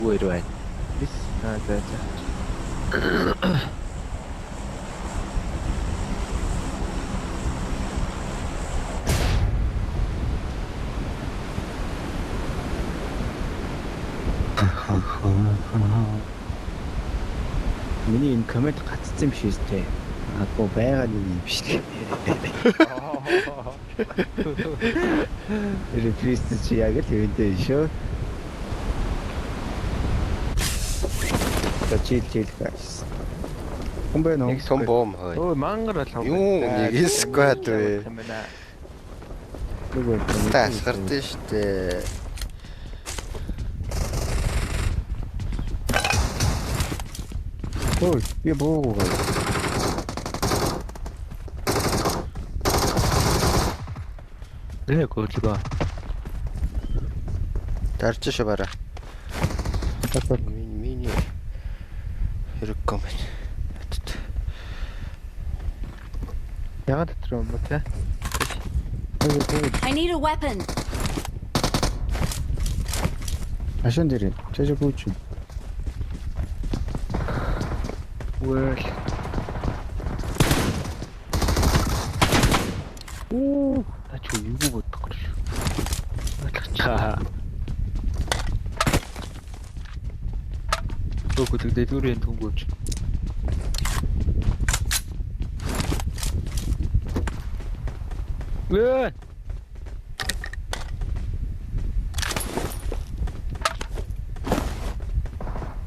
Зүгээр байна. Бис. Аа за за. Миний энэ коммент гацсан юм биш үү? Агуу байгаа нэг юм биш л. Реприст чи яг л юунтэй шүү. За чил чил guys. Хүн байна уу? Нэг Том бом хой. Өө мангар бол Юу нэг squad вэ? Нэг байна. Та асгардсан штэ. Ой, би буугүй. Нэ гөлгөө. Дарж шээ бараа. Миний хэрэггүй юм байна. Хатт. Ягаад дотор юм бэ те? I need a weapon. Машин дээр чажаа гүйч. Үйл. Оо, та чи юу бодох гэж. Ойлгоч. Хаа. Гөлөг дэлгүүрийн түнгүүч. Өө!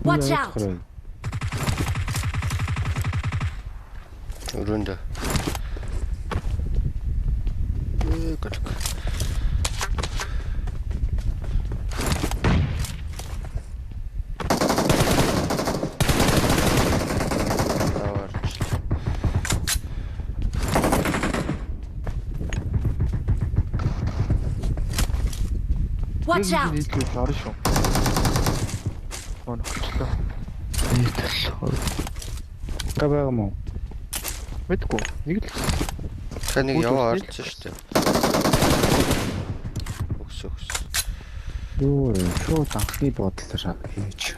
Watch out. Өрөөндөө. Ээ гөлөг. Даваарч. Watch out. Нийтлүүл орно шүү. Мон өгчлөө. Нийтэл. Га байгаа мó. Мэдгүй. Нэг л Тэгэхээр нэг яваа орж штэ. Өгс өгс. Юу вэ? Шууд анхны бодлоор хийж.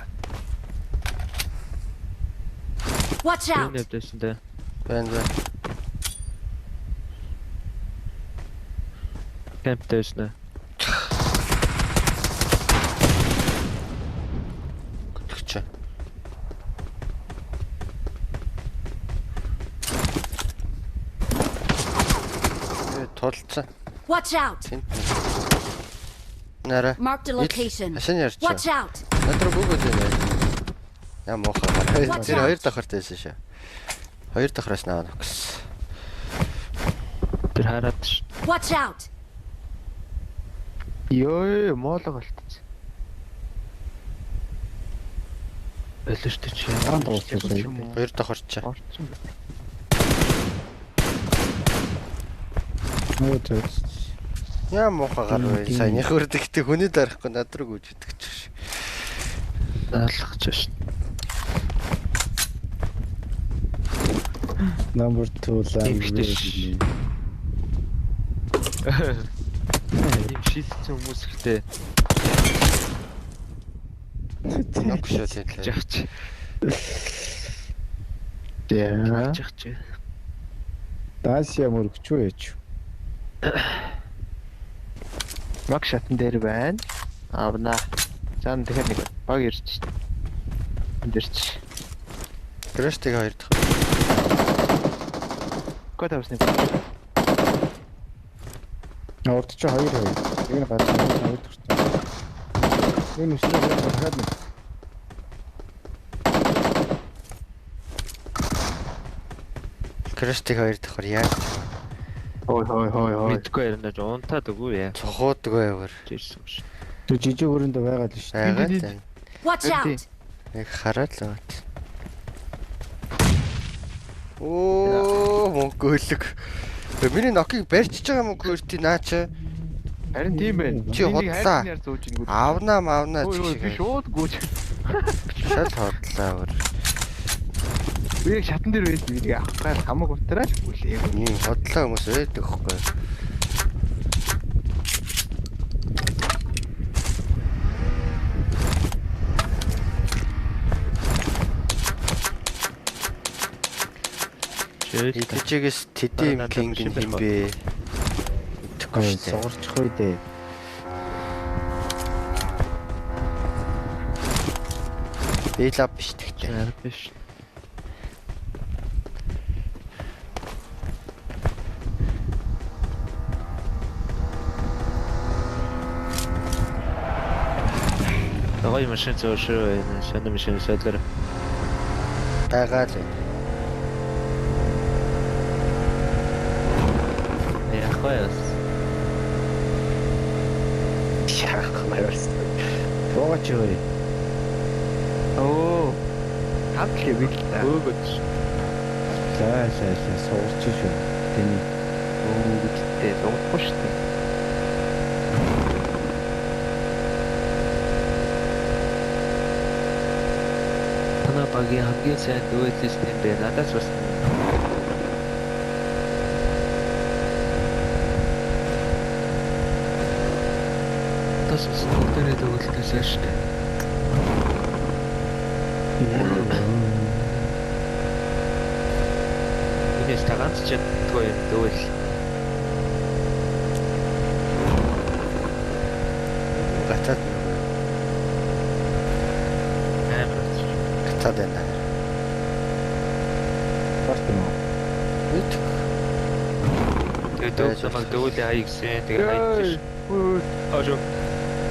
Watch out. Энэ явдсан дээ. Байна байна. Кемп дэвсэн. Гөлөгч. Ээ тулцсан. Watch out. Тэнд. Нара. Marked a location. Хашаа ярьж. Watch out. Над руу гүгэл байна. Яа муухай. Watch Тэр out. хоёр давхарт байсан шээ. Хоёр давхраас наваа нөхс. Тэр хараад ш. Watch out. Йоо, моолог болтсон. Байлаа штэ чи. Дараа нь дууссан. Хоёр давхарч. Орсон байна. Нөө зөв. Яа муухай гар вэ? Саяных үрдэгтэй хүний дарахгүй над руу гүйж идэг ч. Даалгах ч ш. Number 2 line. Эмхтэй ш. Тийм шийдсэн хүмүүс ихтэй Ног шүү тийм. жавч. За. Жавч. Дасия мөрөгчүү яч. Баг шатан дээр байна. Авнаа. За тэгэхээр нэг баг ирж шít. Энд ирч. Крэштиг хоёр дахь. Код авсны. Урд чи хоёр хоёр. Нэг нь газар нэг нь хоёр төртэй. Нэг нь өсрөө дахиад нэг. Крэштиг хоёр давхар яг Хой хой хой хой. Мэдгүй ярина ж унтаад үгүй яа. цохуудгүй явар. Ирсэн юм шиг. Тэр жижиг өрөөндөө байгаа л шүү. Байгаа л байна. Watch out. Яг хараад л байгаа. Оо мөнгө өлөг. Миний нокийг барьчиж байгаа мөнгө өртий наа чи. Харин тийм байна. Чи худлаа. Хайрцан яар зүүж ингүүд. Авнаа мавнаа Ой ой чи би шиг. шууд гүйж. Шал хотлаа өөр. Би яг шатан дээр байсан би нэг авах гал хамаг утраач хүлээг. Ийм хотлоо хүмүүс байдаг хгүй. Илжигээс TDM King нь хин бэ? Мэдэхгүй шүү дээ. Сугарчих үү дээ. Бэлав биш тэгтээ. Биш. Гоё машин зөөр шүү. Сонь машин солиор. Байгаа л байна. Яах вэ? Бас? Яах вэ? Буугач юу? Оо. Хамт л би л та. Хөөгөж. За за за сугарч шүү. Тэний. Өөдтэй зугахгүй шүү дээ. Танай багийн хамгийн сайн дуэлист юм бэ? Надаас бас Тас бас бүгдээрээ төгөлтөөсөө шүү дээ. Энэс та ганц ч чаддгүй юм дүүл. Гацаад нөгөө Амар. гацаад байна. Бас юм уу? Мэдгүй. Тэгээ дөөг намайг дүүлээ хай гэсэн. Тэгээ хайж. Аашаа.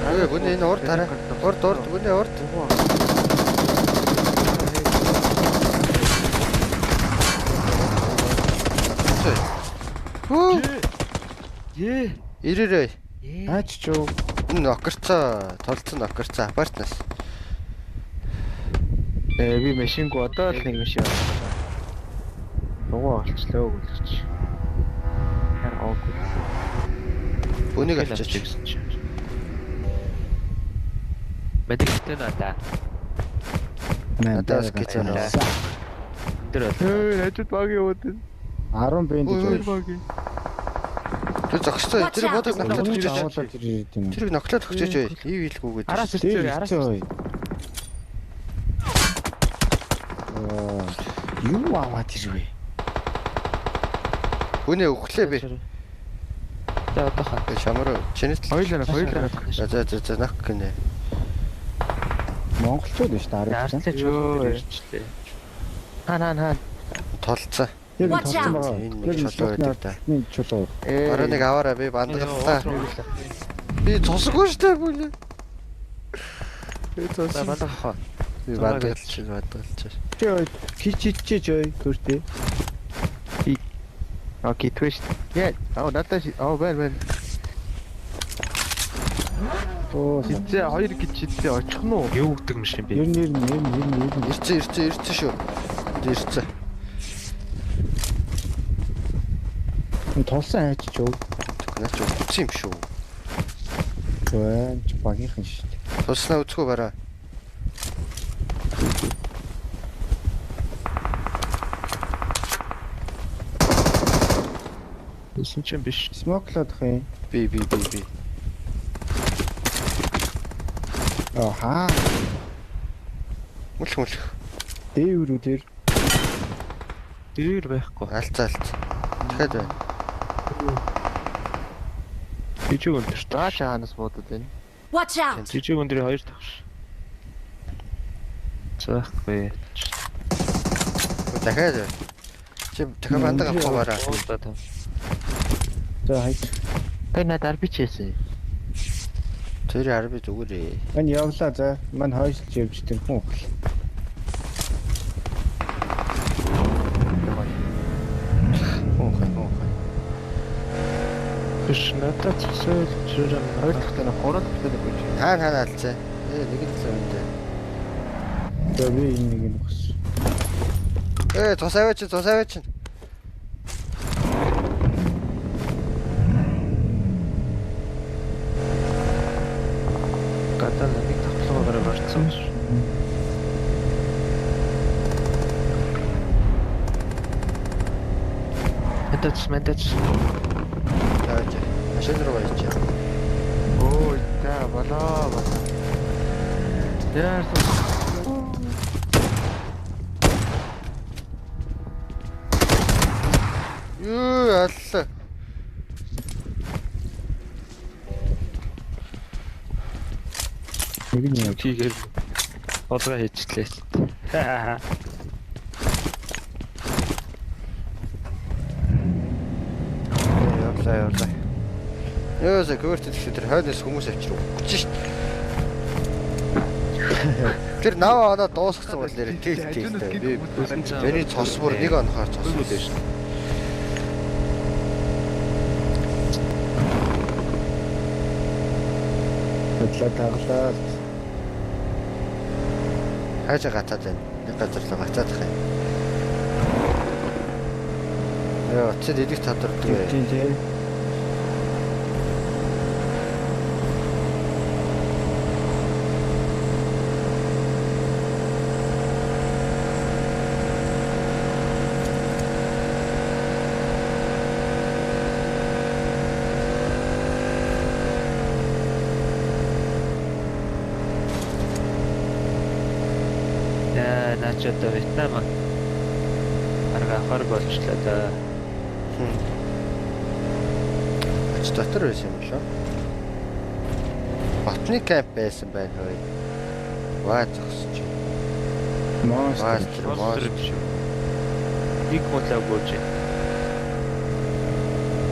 Өө гүн энэ урд хараа. Урд урд гүн урд. Хүү. Ээ. Ирээрэй. Наач ч юу? Энэ окорцоо, толцсон окорцоо апартнаас. Э би машингүй одоо л нэг машин авсан. Дугуй олчлоо гэлч. Яар оогүй. Бүнийг авчаач. гэсэн чинь. Мэдэгтэй надаа. Надаас гэж байна. Өндөр бол. Хөө хажууд баг яваад байна. 10 бэнд Ой, гэж. Баг. Тэр зогсцоо. Тэр бодог ноклоод өгчөөч. Агуулаад ирээд юм. Тэрийг ноклоод өгчөөч. Ив илгүүгээд. Араас Тэр ирсэн, араас ирсэн. Аа, юу аваад ирвэ? Бүнээ өгөхлөө би. За одоо хаа. Шамар чиний тал. Хоёулаа хоёулаа. За за за за нок гинэ. Монголчууд биш та арай. Артлаа чулуу ирчлээ. Хаан хаан хаан. Толцсон. Яг Watch толцсон out. байгаа. Энэ Яг нэг чулуу байдаг да. Нэг чулуу. Э. Бараа нэг аваараа би бандгаллаа. Би цусгүй штэ бүлээ. Би За цус. бандах хаа. Би бандгалч бандгалч. Чи ой хич хич чи ой төртөө. Окей, твиш. Яа, аа надад аа байна байна. Оо Хизээ хоёр гэж хизээ очих нь уу? Юу гэдэг юм шин бэ? ер нь ер нь ер нь ер нь ер нь Ирцэн ирцэн ирцэн шүү. Ирцэн. тулсан хайч ч юу. Наач үтсэн юм шүү. Бэн чи багийнхан шүү дээ. Тулснаа үцгүй бараа. Исэн чинь биш. Смоклоод их юм. Би би би би. Аа хаа. Мүлх мүлх. Дээвэр үү тэр. Дээр байхгүй. Алцаа алц. Дахиад байна. Жижиг өндөр. Нааш хаанаас буудаад байна. Watch out! Жижиг өндрийн хоёр тавш. За байхгүй. Дахиад байна. Чи дахиад бандаг авах бараа. За та. За хайч. Тэ надад арби чээсэн. Тэр арби зүгээр ээ. Мань явлаа за. Мань хойшлж явж тэр хүн ухал. Уухай уухай. Биш надад цэсэл зүрэн Хоёр дахь тань гурав дахь тань үгүй. Хаана хаана алцаа. Э нэг л юм дээ. За би энэ нэг нь өгсөн. Э тус аваач тус аваач. гадаа нэг тавхлаагаар барьсан биш. Мэдээч мэдээч. Аваач. Машин руу баяж. Өө за болоо болоо. Яарсан. Юу аллаа. Нэг нь яа. Хийгээр олгоо хийчлээ. Ха. Явлаа явлаа. Яа, кварт тэгэхээр тэр хойноос хүмүүс авчир өгч шít. Тэр нав оноо дуусгасан бол нэр тэл тэл. Би миний цос бүр нэг онохоор цос үлээ шít. Бодлоо таглаа. Хайжаа гацаад байна. Нэг газар л гацаадах юм. Яа, чи дидих тодордог вэ? Тийм тийм. Яа, наа чи одоо Вьетнам арга авахар болчлаа да. Ач дотор байсан юм болоо. Батны камп байсан байна хөөе. Ваа зогсож чи. Монстр. Монстр, Монстр монстр. биш үү? Нэг мулаагүй чи.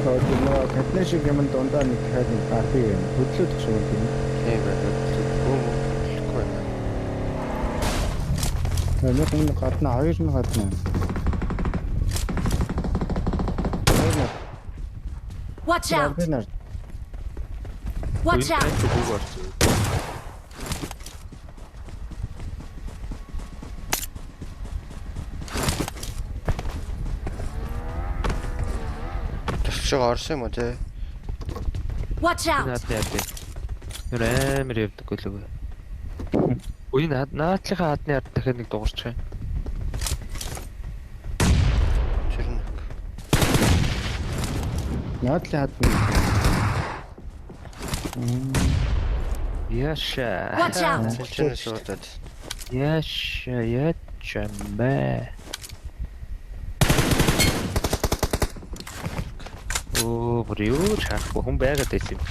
Тэр нөгөө катны шиг юм дундаа нэг дахиад нэг арби юм. Хөдлөөд шиг юм. Тийм байна. Бүүм хөдлөхгүй байна. Нэг нь гадна, хоёр нь гадна. Хоёр нь Watch out! арби нар. Watch out! Бүгд орсон. Төвшөг орсон юм уу те? Watch out! Наадны яд. Нүр амар явдаг гэлээ. Үгүй наадлынхаа хадны ард дахиад нэг дуурчих юм. Тэр нэг. Наадлын хад. Яша. Watch out! Чинээс уудаад. Яша, ячамбэ. Оо, бүр юу ч харахгүй хүн байгаад байсан юм.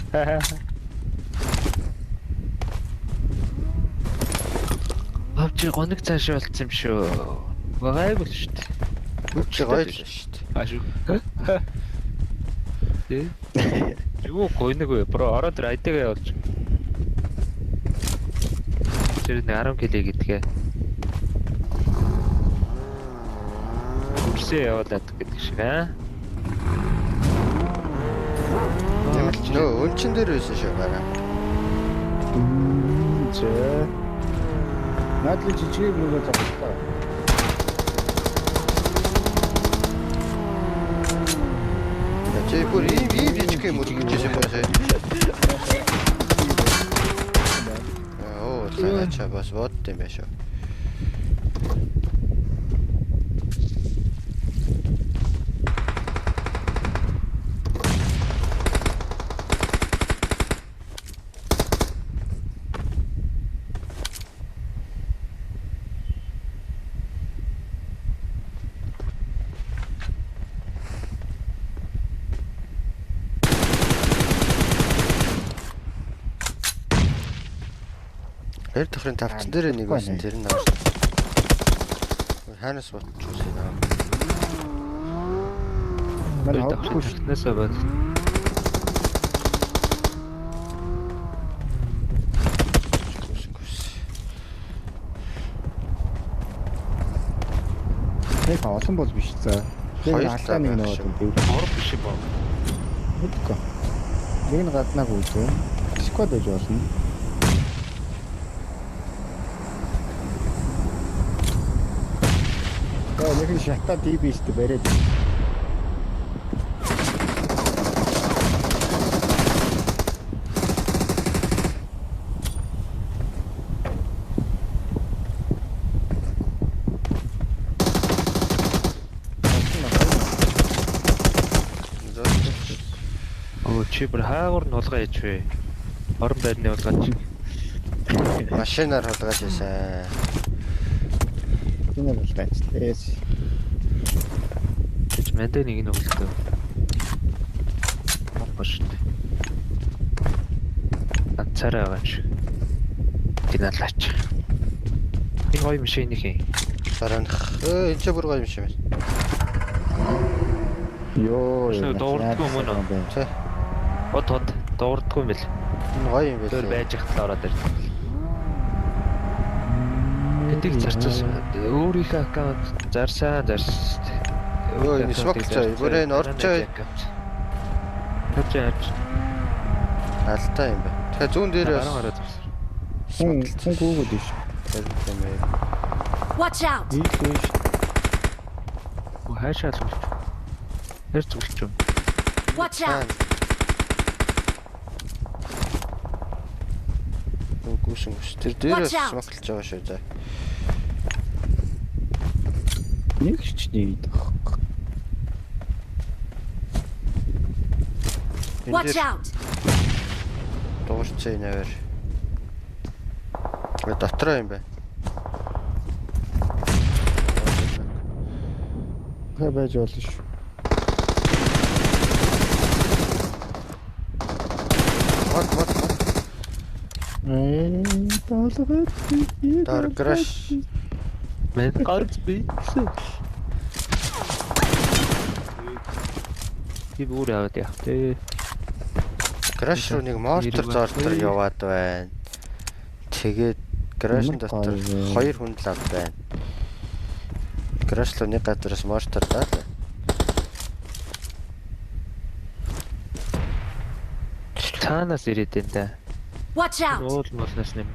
Авчи гоног цаашаа болцсон юм шүү. Гайгүй л шүү дээ. Чи гоё л шүү дээ. А шүү. Тэ? Юу гойног вэ? Бро ороод ир айдагаа явуулж. Тэр нэг 10 кг гэдгээ. Үсээ явуулаад гэдэг шиг аа. Ямар ч нөө өнчин дээр байсан шүү гараа. Зэ. Наадлын жижиг нөгөө зогслоо. Чи бүр ийм ийм жижиг юм өргөж байсан юм байна сая. Оо, цаачаа бас бод юм байна шүү. Хоёр давхрын тавцан дээр нэг байсан тэр нь авсан. Хаанаас ботчихсан юм аа. Манай ховхгүй шүү. Наасаа бод. Яг олон бол биш за. Тэр Хоёр алдаа нэг талаа нөгөө шүү. юм. Гурав биш юм аа. Мэдгүй. Нэг нь гаднаа гүйцээ. Сквад байж болно. Аа нэг нь шатаа DB-ст бариад. Оо чи бүр хаагур нь хулгай хийж вэ? Орон байрны хулгай чи. Машинаар хулгайж байсан. Энэ бол гайцлээ. Чи Мандэ нэг нь өглөө. Монгол шүү дээ. Ганцаараа байгаа юм шиг. Финалаач. Энэ гоё юм шиг нэг юм. Бараанах. Ээ энэ ч бүр гоё юм шиг байна. Йоо. Шнэ дуурдгүй юм уу? Тэ. Бод бод дуурдгүй юм бэл. Энэ гоё юм Дөр байлээ. байж ихтэл ороод ирдэг. Хэдийг зарцуулсан. Өөрийнхөө аккаунт зарсан зарсан. Өө, энэ smoke цаа. Бүр энэ орчоо. Орчоо яаж. Алтай юм байна. Тэгэхээр зүүн дээр Баруун бас гараа зарсан. Хүн хүн гүүгээд биш. юм ээ. Watch out! Нийлээ ш. Үгүй хайшаа л үлч. Тэр зүгэлч юм. Watch out! Гүсэн гүс. Тэр дээр Watch out. smoke-лж байгаа шүү дээ. Нэг ч нэг идэх. Энэ Watch дээр out! дуурцсан энэ аваар. Гэ дотроо юм байна. Хэ байж болно шүү. Мод мод мод. Ээ, таалгаад. Дор краш. Мэн гарч бийсэн. Би бүр яваад яах вэ? Краш руу нэг мортер зортор яваад байна. Тэгээд крашн Ямар дотор гоё вэ? хоёр хүн л ав байна. Краш руу нэг газараас мортер даа. Цаанаас ирээд байна да. Watch out! Уул муулнаас нэм.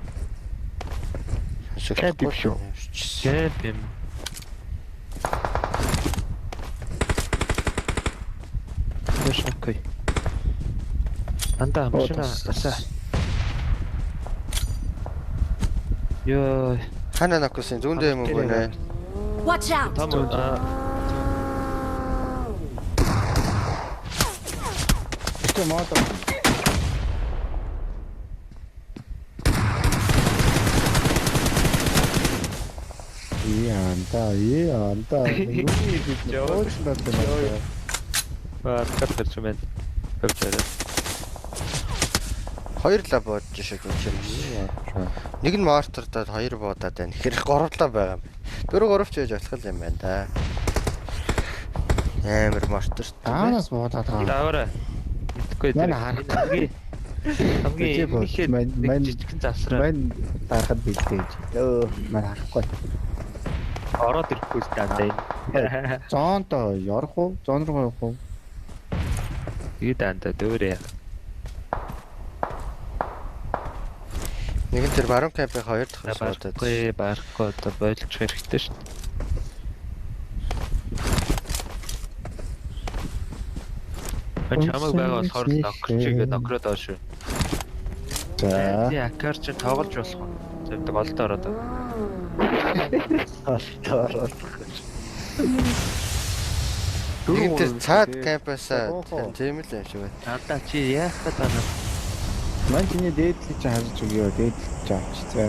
Кэп шүү. Кэмп юм. Тэш окей. Анда машина асаа. Йоо. Хана нокосын зүүн дээр юм уу нэ? Watch out! Том аа Гэтэ мод. Яа, ээ, анта. Юу хийж явуулсан бэ? Баатар гарч юм байна. Хөвч арай. Хоёр лав бодож шиг үн чинь. Нэг нь мортер даад хоёр буудаад байна. Тэгэхээр гурав лав байгаа юм. Дөрөв гурав ч байж болох юм байна да. Амар мортер. Аанаас буудаад байгаа. Даваарай. Мэдхгүй Мань тэр. харахгүй. Хамгийн Тэжээ бод. хамгийн Мань- нэг мань- жижигхэн завсраа Мань дарахад бэлдээж. Өө, мань харахгүй. ороод ирэхгүй л даа энэ. Зоондоо ярах уу? Зоон руу явах уу? Тэгээд анда дөөрэй. Нэг нь тэр баруун кампын хоёр дахь буудаад. Барахгүй, барахгүй одоо болчих хэрэгтэй шүү дээ. Мань чамаг байгаа болохоор л нокч гээд нокроод байгаа шүү. За. Би акар чи тоглож болох уу? Зөвдөг олдоо ороод байгаа. Олдоо ороод. Нэг нь тэр цаад кампасаа тийм л юм шиг байна. Надаа чи яах гээд байна? Мань чиний дээдлийг чи харж өгөө. Дээдлийг чи авч. За.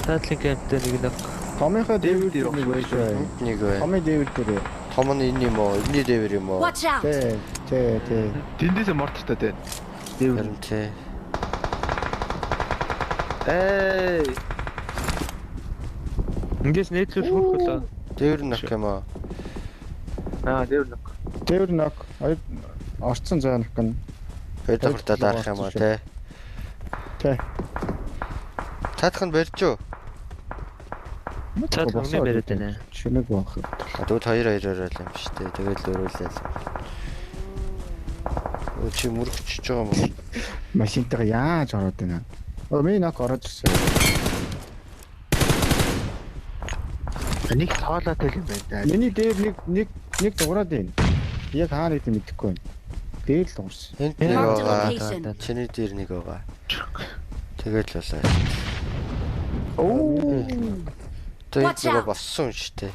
Таатлын камптай нэг нок. Томынхоо дээвэр дээр нэг байж байна. Энд нэг байна. Томын дээвэр дээр. Том нь энэ юм уу? Энэний дээвэр юм уу? Watch out! Тэ, тэ, тэ. Тэндээсээ мортертай дээ. Дээвэр. Харин тий. Эй. Эндээс нийтлүүл хүрэх болоо. Дээвэр нөх юм уу? Аа, дээвэр нөх. Дээвэр нок. Хоёр орцсон зоо нок нь. Хоёр дахь удаа дарах юм уу те? Тэ. Цаадах нь барьж юу? Цаад өмнө бариад байна. Шүнэг байх. Дүүд хоёр хоёроор л юм шүү дээ. Тэгэл өрөөлээ. Өө чи мөрөгчөж байгаа юм уу? Машинтайгаа яаж ороод байна? Өө миний нок ороод ирсэн. Нэг тоолоотой юм байна да. Миний дээр нэг нэг нэг дуурайд байна. Яг хаана гэдэг мэдэхгүй байна. Дээр л дуурсан. Энд нэг Marked a байгаа. location. Чиний дээр нэг байгаа. Тэгэл болоо. Оо. Одоо энд Watch нөгөө out. боссон юм шүү дээ.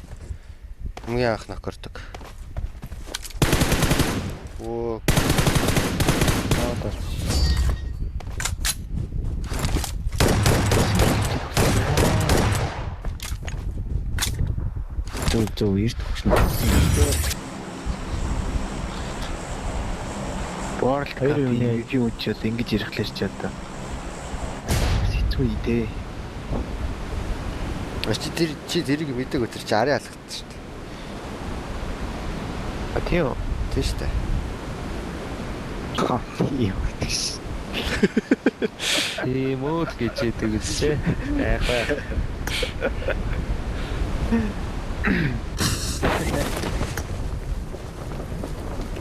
Хамгийн анх нокордог. Өө Зөв зөв эрт хөшнө. World Хоёр Cup үний. MVP үн чи одоо ингэж ирэхлээр чи одоо. Хэцүү идэ. Чи тэр чи тэрийг мэдээгүй тэр чи арын алгацсан шүү дээ. А тийм үү? Тийм шүү дээ. Юу гэдэг шин. Тийм үү л гэж идэг үсэ. Яах вэ?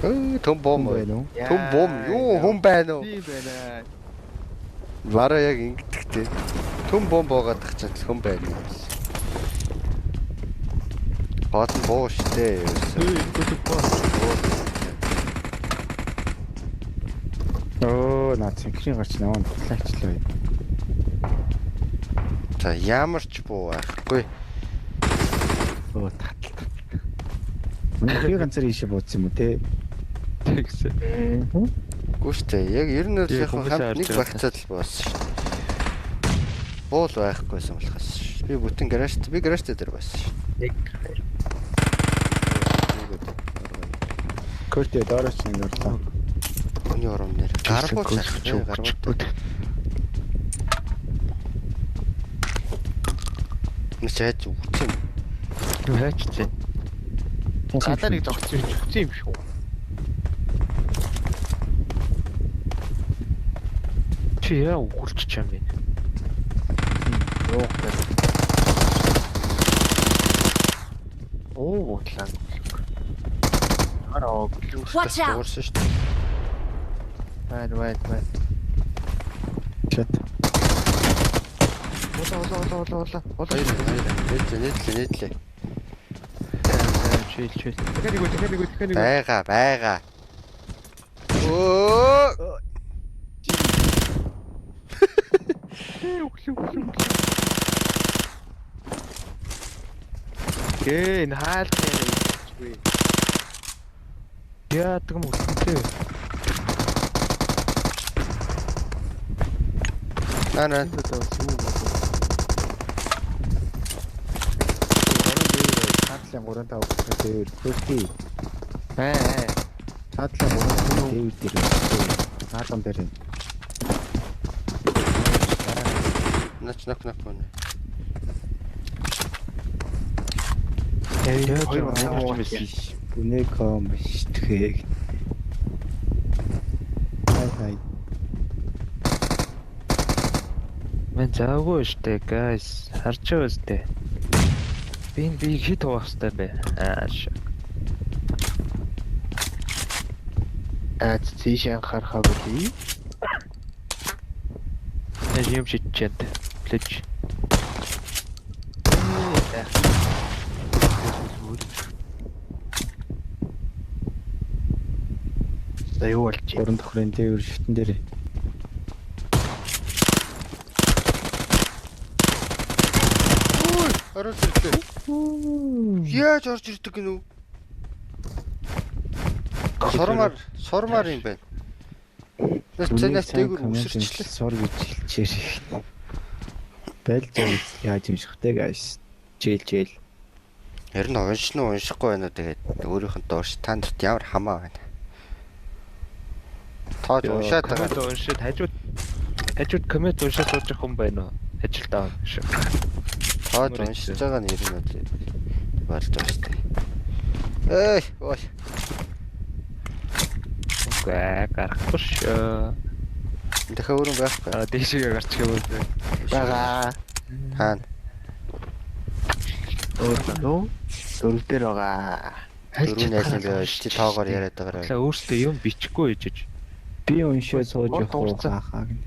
Өө том бом. Байна уу? Том бом юу хүн байна уу? Тийм байна. Бараа яг ингэдэг те. Том бом буугаад тах чинь хүн байна юм. Гол нь буу штэ. Өө наа цэнхрийн гарч наваа туслаачлаа. За ямар ч буу байхгүй. Өө татал. Миний би ганцаар ийшээ бууцсан юм уу те? Тэгсэн. Үгүй штэ. Яг ер нь бол Тэгээ яг хүмүүсээ хамт харж нэг байгаа. багцаад л буусан штэ. Буул байхгүйсэн болохоос. Би бүтэн гаражт би гаражт дээр байсан шүү. Нэг хоёр. Көртөө доороч нэг орлоо. Хүний урам нэр. Гарбуу чах. Гарбуу. Нэг чайж үгцэн юм. Юу хайчсан? Гадаа нэг зогцсон юм чи юм шүү. Чи яа үхэлчих юм бэ? Юу гэх. Оо, бодлаа. Хараа. Watch out! Дуурсан шүү дээ. Байна, байна, байна. Шат. Ула, ула, ула, ула, ула. Ула. Хоёр хоёр. Нийтлээ нийтлээ нийтлээ. Чил, чил. Дахиад нэг, дахиад нэг, дахиад нэг. Байга байга. Өө. Өглөө, өглөө. Гэ, энэ хаалт яриа. Яадаг юм үхэлтэй. Наа наа. Одоо бас юу вэ? Цаатлын 3 5 дээр көртөө. Аа, аа. Цаатлын 3 5 дээр дээр. Наалган дээр. Нач нок нок мөн. Яаж Хоёр юм удаа байсан? Бүнэком штгээг. Хай хай. Мэн заагүй штэ guys. Харж байгаа үстэй. Би энэ биеийг хит хуваах хэрэгтэй юм бэ? Аа ш. Аа, тийш анхаарах бүлий. Нэг юм шидчихэд. Плэж. За юу болж байна? 3 давхрын дээр шүтэн дээр. Ой, орж ирлээ. Яаж орж ирдэг гинүү? Сурмаар сурмаар юм байна. Наач цанаас дээгүр үсэрчлээ. Сур гэж хэлчихээр. Бэл зөв яаж юм ших те guys. Жээл жээл. Ер нь уншин уу уншихгүй байна уу тэгээд өөрийнх нь доош та нарт ямар хамаа байна. Тоож уншаад Коммент байгаа. уншаад хажууд коммент уншаад сууж байгаа хүн байна уу? Ажил даа шиг. Тоож уншиж байгаа нь ер нь бол болж байгаа шүү дээ. Эй, ой. Үгүй гарахгүй шүү. Дахиад өөр юм байхгүй. Аа дээшээ гарчих юм уу? Бага. Хаана? Өөр нөө. Дөрөв дээр байгаа. Дөрөв найз юм бэ? Чи тоогоор яриад байгаарай. Талаа өөртөө юм бичихгүй ээжэж. Би уншаад сууж Урд явах уу урцсан. хаахаа гэнэ.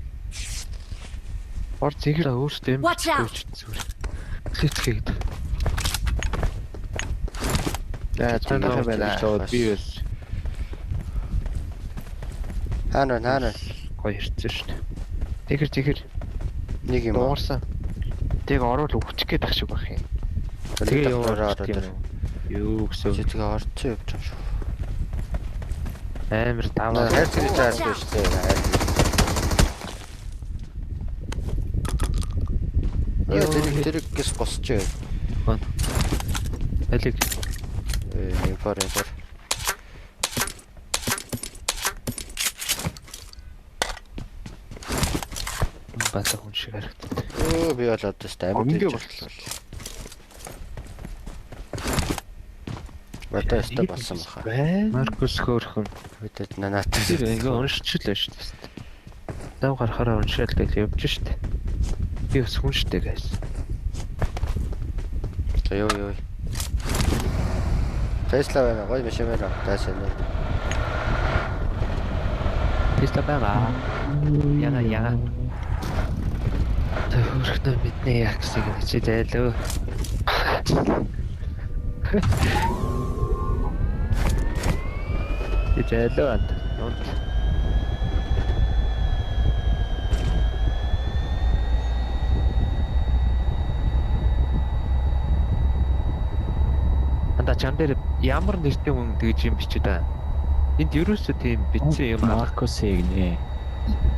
Ор зэгэр Талаа өөртөө юм Watch бичихгүй out. ээжэж зүгээр. Клицгээ гэдэг. За цаанаа байна. Би байсан. Хаана байна? Хаана байна? Гоё хэрцэн шүү дээ. Зэгэр зэгэр Нэг юм. дуурсан. Тэг орвол өвчих гээд ах шиг байх юм. Тэгээ яваад яваад юм уу? Юу гэсэн Чи тэгээ орцсон явж байгаа шүү. амар даваа. Хайр зэрэг жаардаг шүү дээ. Хайр. Яа тэр тэр гэс босч. Байна. Алиг Импор импор. Бата хүн шиг харагдав. Өө би бол одоо ч амьд Өнгө байж боллоо. Одоо өстө болсон баха. Байна. Маркус хөөрхөн. Мэдээд нанат. Тэр ингээ уншчихлаа шүү дээ. Зав гарахаараа уншаал гэж явж штэ. Би бас хүн штэ guys. За юу юу. Тесла байна. Гоё машин байна. Тасаа нэ. Тесла байгаа. Яга яга. Тэ хөөрхнөө мэднэ яах гэсэн юм чи зайлөө. Чи зайлөө анд. Нунт. Анда чам дээр ямар нэртэй хүн тэгж юм бичээд байгаа. Энд ерөөсөө тийм бичсэн юм аа. Маркос гинэ.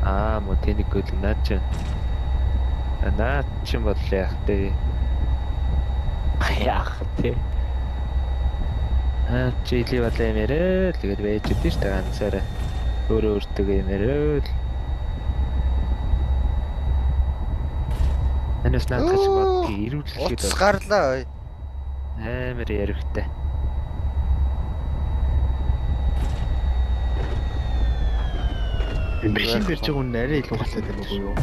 Аа мө тэнийг гөл наад чи. Наад чи бол яах вэ? Яах те. Аа чи илий балаа юм яриа л тэгээд байж идэв шүү дээ ганцаараа. Өөрөө өөртөө юм яриа л. Анаас наад чи бодгийг ирүүлэхэд Утас гарлаа. Ой. амар ярихтай. Машин дээр ч хүн арай илүү галзаад байна уу юу?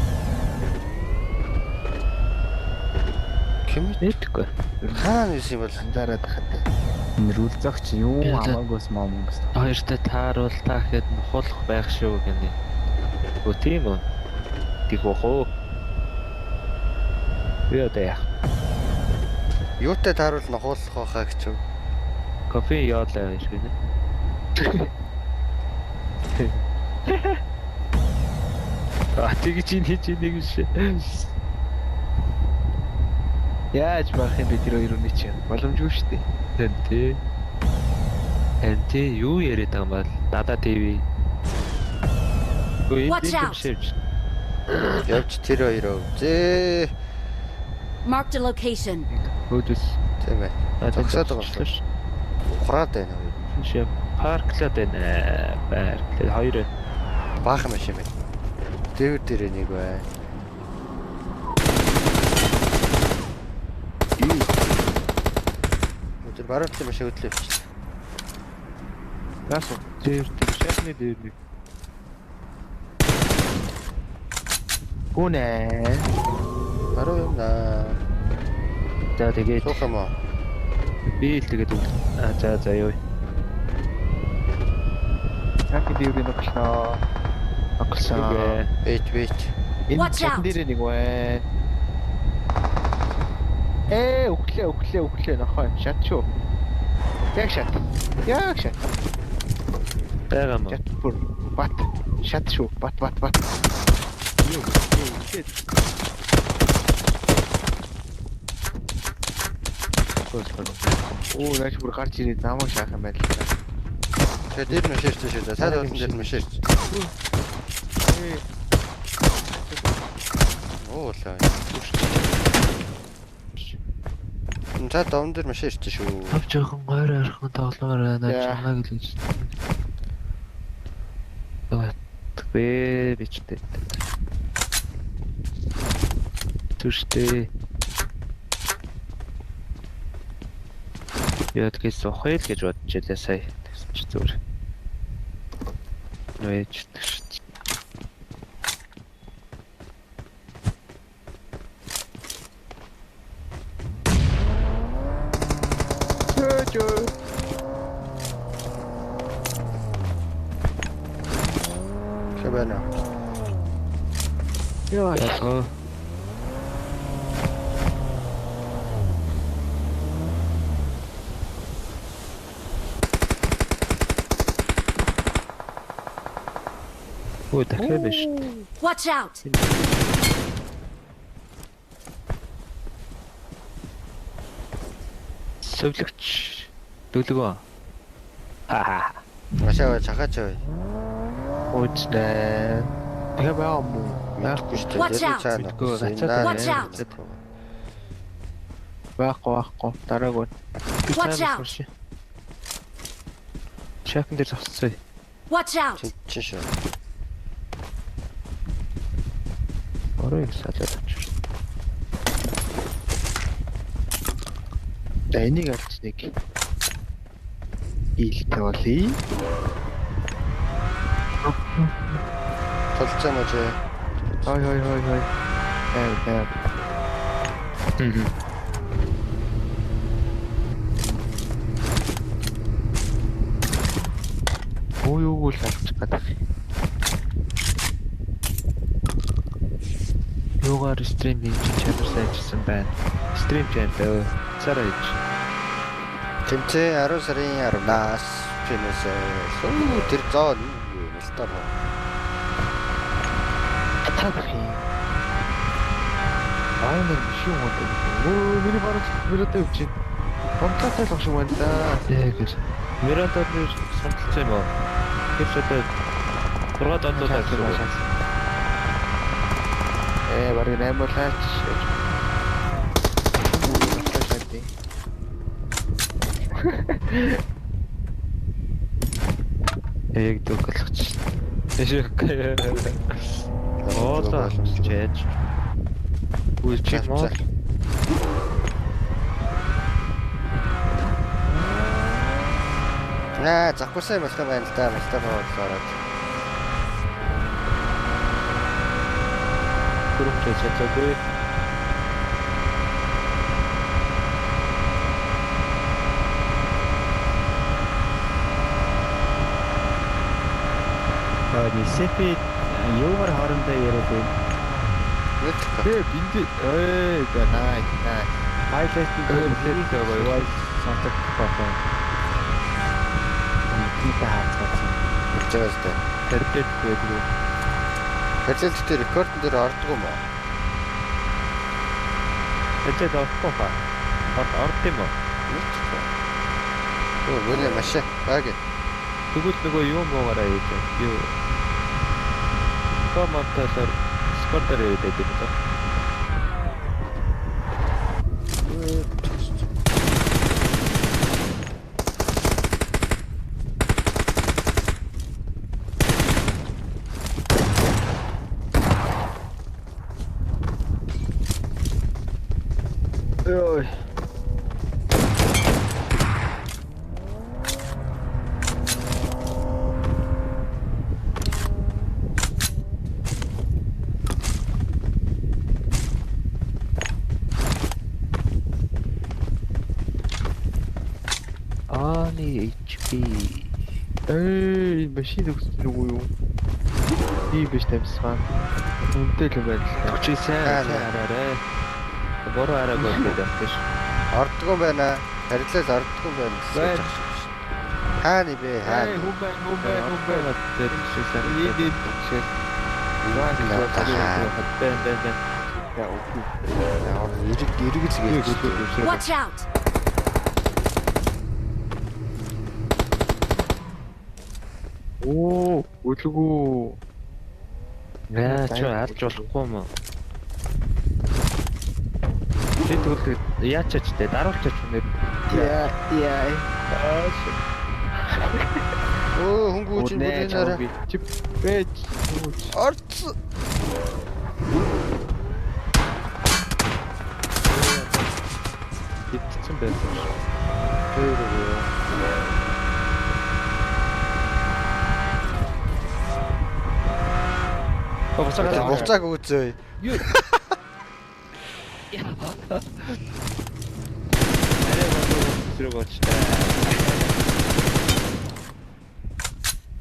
Ким Мэдгүй. хаана юусэн юм бол Анзаараад хахад. Нэрүүл зогч юу Яа, за. амаагүйс маамгүйс. Хоёртой тааруул та гэхэд нухуулах байх шүү гэнэ. Өө тийм үү? Тэг бох уу? Би одоо яах? юутай тааруул нухуулах байхаа гэж үү? Кофе яалаа гэж гэнэ. А тэгж ин хийж нэг биш. Яаж барах юм бэ тэр хоёр үний чинь? Боломжгүй шүү дээ. Тэн тий. Тэн тий юу яриад байгаа юм бол Дада ТV. Өө энэ Watch юм out. шивж. Явж тэр хоёроо. Зээ. Marked a location. Өөдөөс Тийм ээ. Зогсоод байгаа юм. Ухраад байна хоёр. Шив парклаад байна. Парклаад хоёр байна. Баахан машин байна. Дээвэр дээрээ нэг байна. Тэр баруун талын машин хөдлөө явчихлаа. Гаас уу. Дээр дээр шахны дээр нэг. Гүнэ. Баруун юм наа. За тэгээд Суух юм уу? би л тэгээд үл. А за за юу. Яг дээврийн нөхлөө. Оглсон. Wait wait. Энэ Watch чатан out. дээр нэг байна. Ээ, өглөө өглөө өглөө нохой шат шүү. Яг шат. Яг шат. Байгаа мó. Шат бүр бат. Шат шүү. Бат бат бат. Юу? Оо, нааш бүр гарч ирээд намайг шаах юм байна л та. Тэгээ дээр нь машин ирсэн шүү дээ. Цаад болон дээр нь машин ирсэн. Оо лаа. Цаад даван дээр машин ирсэн шүү. Тав жоохон гойр ойрхон тогломоор байна. Яа. Чамайг л гэж. Бэ бичтэй. Түштэй. Яа тэгээс ухъя л гэж бодож байлаа сая. Тэгсэн чи зүгээр. Нөөж тэгш. Чөө чөө. Хэ байна. Яа. Ялгаа. Өө дахиад биш. Watch out! Совлогч дөлгөө. Ха. Машаа чахаач бай. Уучлаа. Тэгээ байгаа юм уу? Мэдгүй шүү дээ. Watch Тэр out. цаана. Мэдгүй, гацаад Watch out. Байхгүй. Дараагүй. Watch out. Шафн дээр зогсцоо. Watch out! Чи шүү. Орой их салаад авчих. За энийг алж нэг. Ийлтэй болъё. Толцоо мөн чи. Хой хой хой хой. Тайв. Өө юуг л алчих гэдэг. Юугаар стрим хийж чанар сайжирсан байна. Стрим чанар царай хийж. Тэмцээн 10 сарын 10-наас финэсээ. Өө тэр зоо юу юм л та боо. Татах юм. Аа нэг биш юм уу? Өө миний бараг мөрөдөө явчих. Бомтлаатай л шиг байна да. Яг л. Мирандад нэр сонтолцсон юм уу? Тэр ч одоо 6 7 гэсэн үг. Бараг 8 болаач. Яг дүг болгоч. Тэшээ. Оолоо чээж. Үгүй чи моо. Аа, завхарсан юм болох юм байна л да. Малтаа боолоороод. Гүрэмж чадаагүй. Аа, Сепи юугаар хоорондоо яриад байна? Мэдхгүй. Бэ бинд ээ за най най. Хайлайтын дээр сонсогдох байх. Тиймээ хаацгаасан. Болж байгаа зү. Тарилт байдаг. Параллел дээр рекордон дээр ордгоо юм уу? Тарилт орохгүй ба. Орд юм уу? Мэдхгүй. Өө, мөрөө машин. Баг. Тэгвэл нөгөө юу муугаараа хийж байна? Юу? Комментатор спортоор яваад байдаг юм да. Ой. Аны HP. Эй, машин өгсөн үгүй юу? Би биш тамсгаа. Үнэтэй л юм байна л да. Чи сайн араарэ. Бороо араагүй гэдэг юм биш. Ордгоо байна. Параллел ордгоо байна гэсэн. Хаана бэ? Хаана? Хүн байна, хүн байна, хүн байна. Тэр шиг сайн. Энд шиг. Бэн бэн бэн. Яа, үгүй. Эрэг эрэг л гэж. Watch out! Оо, үлгүү. Яа, чи алж болохгүй юм уу? Чи тэгвэл яачаач те, даруулчаач үнээр. Яа, яа. Өө, хөнгүү чинь бүрийнээрээ. Чи бэж. Орц. Битцэн байсан шүү. Тэр үгүй. Буцаагаа Буцааг үзье. Юу? Арай болов зэрэг болчихлаа.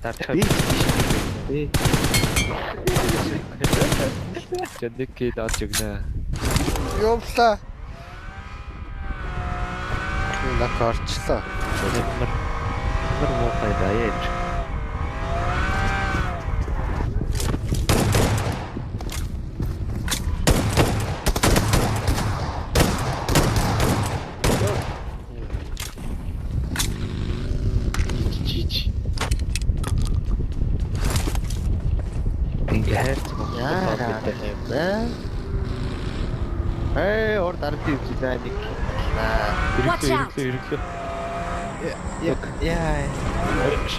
Дарчаа. Би. Нэг гээд олж өгнө. Явлаа. Нак орчлоо. Ямар ямар муухай даа яаж. Чич. Ингээ хайрцаг Яа. Ээ, ор дард үзлээ нэг. Авнаа. Watch out. Ирэглээ, ирэглээ. Яа. Яа. Хоёр биш.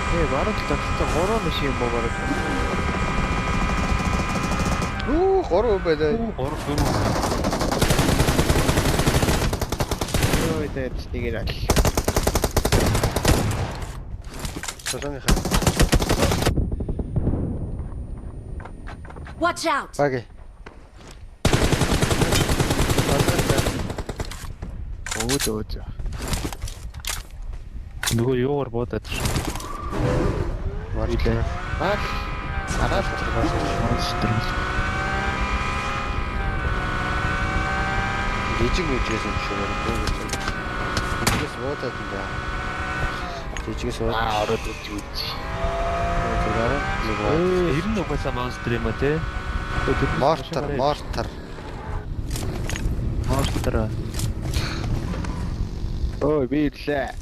Э баруун талд тогтсон 3 машин юм уу бараг. Үу 3 хүн байна. 3 4. Йоо дээр нэгээр ал. Солоныхаа. Watch out! Баг. Өө зөө зөө. Нөгөө юугаар буудаад шүү. Марлаа. Баг. Араас Монстр. Жижиг мижигээс юм шиг байна. Жижигээс буудаад юм байна. Жижигээс буудаад. Аа ороод үз үз. Тэр нэг бууд. Тэр нь угаасаа монстр юм а те. Мортар, мортар. Мортар. Ой би ирлээ.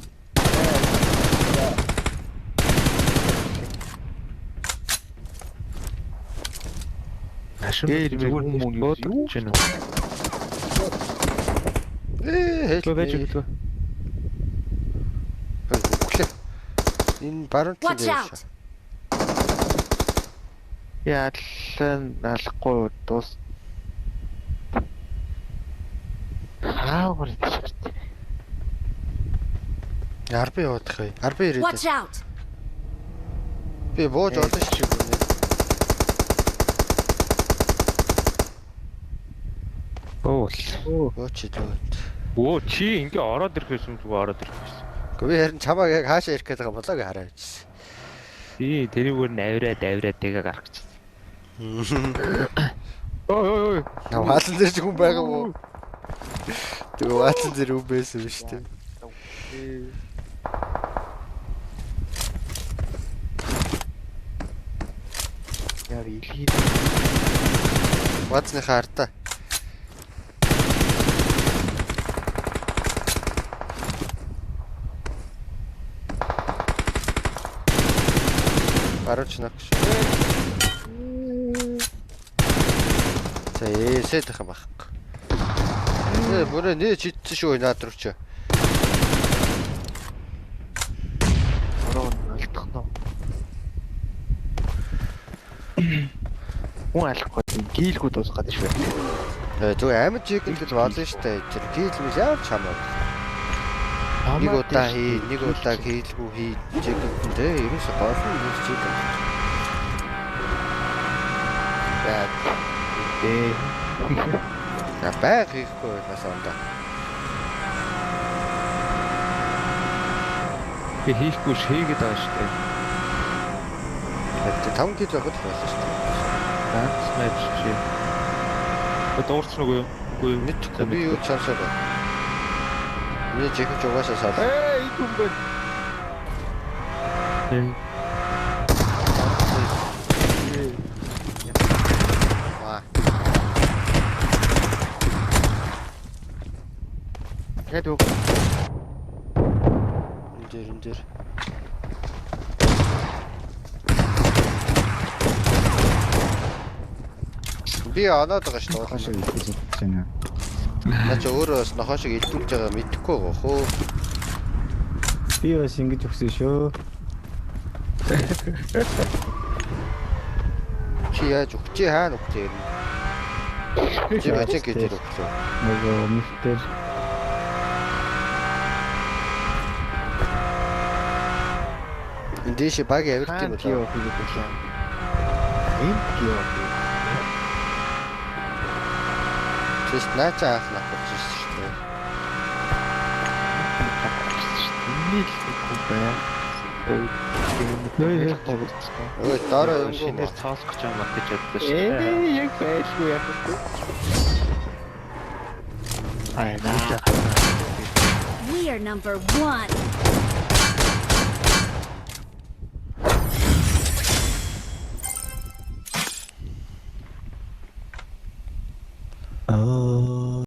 Ашиг Дээр зүгээр мөн мөн буудаж байна. Ээ хэл. Хөө байж өгдөө. Үглээ. Энэ баруун талын Watch дээр out! шээ. Яалан алахгүй дуус. Хаагаар тийш. Арби яваадах бай. Арби ирээд. Watch out! Би бууж олно шүү. Оо. Бууч идүү. Өө чи ингээ ороод ирэх байсан зүгээр ороод ирэх байсан. Гэхдээ би харин чамааг яг хаашаа ирэх гээд байгаа болоог хараа явчихсан. Тий, тэрүүгээр нь авираад авираад тэгээ гарах гэж. Ой ой ой. Ваалан дээр ч хүн байгаа мó. Тэгээ ваалан дээр хүн байсан биш үү? Яа илхий. Ваацныхаа ардаа. Барууч нөх шүү. За ээсээ дах юм байхгүй. Э бүрээ нэ чидсэн шүү наад руу чи. Ороо нь алдах нь. Хүн алахгүй гийлгүү дуусах гэдэг шүү. Э зүгээр амьд чиг гэж болно шүү дээ. Тэр хийлмээс ямар ч хамаагүй. Нэг удаа хий, нэг удаа хийлгүй хий чиг гэдэг ерөөсө гол нь нэг чиг. За. Ээ. За байг хийхгүй бол бас ондоо. Би хийхгүй ш хийгээд байгаа шүү дээ. Тэр 5 кг байхад л болно шүү дээ. Ганц матч чи. Дуурсан уу юу? Үгүй юу? Мэдхгүй би юу ч сонсоод байна. Миний жихэж угаасаа сал. Ээ энэ хүн байна. Аа. Яг үг. Энэ дээр энэ дээр. Би оноод байгаа шүү дээ. Хашаа идэж байна. Наа чи өөрөө бас нохоо шиг илдүүлж байгаа мэдэхгүй байгаа хөө. Би бас ингэж өгсөн шүү. Чи яаж өгч? Чи хаана өгч юм? Чи бачиг гэж өглөө. Нөгөө өмнөх дээр Энэ дээшээ баг авирт юм Хаана болоо. гио хийгээд байлаа. Энд гио. Чиш наа чи анх нах болж шүү дээ. Миний л нэг хүн байна. Нөө, Өө доороо юм Шинээр цоолох гэж юм гэж бодлоо шүү дээ. Ээ яг байлгүй яах вэ? Аа наа. We are number one! Аа.